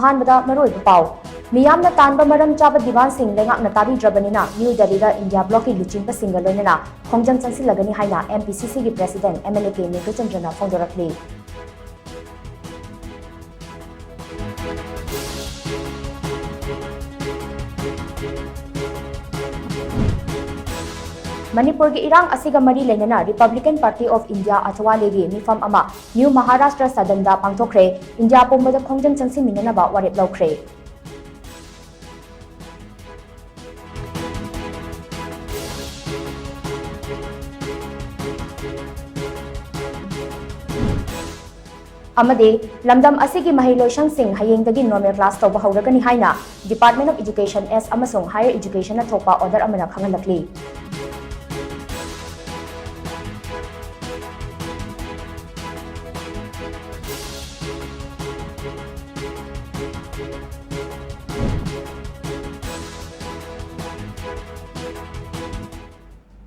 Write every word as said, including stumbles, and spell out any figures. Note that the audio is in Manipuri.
ꯑꯍꯥꯟꯕꯗ ꯃꯔꯨꯑꯣꯏꯕ ꯄꯥꯎ꯫ ꯃꯤꯌꯥꯝꯅ ꯇꯥꯟꯕ ꯃꯔꯝ ꯆꯥꯕ ꯗꯤꯃꯥꯟꯁꯤꯡ ꯂꯩꯉꯥꯛꯅ ꯇꯥꯕꯤꯗ꯭ꯔꯕꯅꯤꯅ ꯅ꯭ꯌꯨ ꯗꯦꯜꯂꯤꯗ ꯏꯟꯗꯤꯌꯥ ꯕ꯭ꯂꯣꯛꯀꯤ ꯂꯨꯆꯤꯡꯕꯁꯤꯡꯒ ꯂꯣꯏꯅꯅ ꯈꯣꯡꯖꯪ ꯆꯪꯁꯤꯜꯂꯒꯅꯤ ꯍꯥꯏꯅ M P C C ꯒꯤ president M L A K ꯃꯦꯘꯆꯟꯗ꯭ꯔꯅ ꯐꯣꯡꯗꯣꯔꯛꯂꯤ꯫ ꯃꯅꯤꯄꯨꯔꯒꯤ ꯏꯔꯥꯡ ꯑꯁꯤꯒ ꯃꯔꯤ ꯂꯩꯅꯅ Republican Party of India ꯑꯊꯋꯥꯂꯦꯒꯤ ꯃꯤꯐꯝ ꯑꯃ ꯅ꯭ꯌꯨ ꯃꯍꯥꯔꯥꯁꯇ꯭ꯔ ꯁꯗꯟꯗ ꯄꯥꯡꯊꯣꯛꯈ꯭ꯔꯦ꯫ ꯏꯟꯗꯤꯌꯥ ꯄꯨꯝꯕꯗ ꯈꯣꯡꯖꯪ ꯆꯪꯁꯤꯟꯃꯤꯟꯅꯅꯕ ꯋꯥꯔꯦꯞ ꯂꯧꯈ꯭ꯔꯦ꯫ ꯑꯃꯗꯤ ꯂꯝꯗꯝ ꯑꯁꯤꯒꯤ ꯃꯍꯩꯂꯣꯏꯁꯪꯁꯤꯡ ꯍꯌꯦꯡꯗꯒꯤ normal class ꯇꯧꯕ ꯍꯧꯔꯒꯅꯤ ꯍꯥꯏꯅ Department of Education S ꯑꯃꯁꯨꯡ Higher Educationꯅ ꯊꯣꯛꯄ order ꯑꯃꯅ ꯈꯪꯍꯜꯂꯛꯂꯤ꯫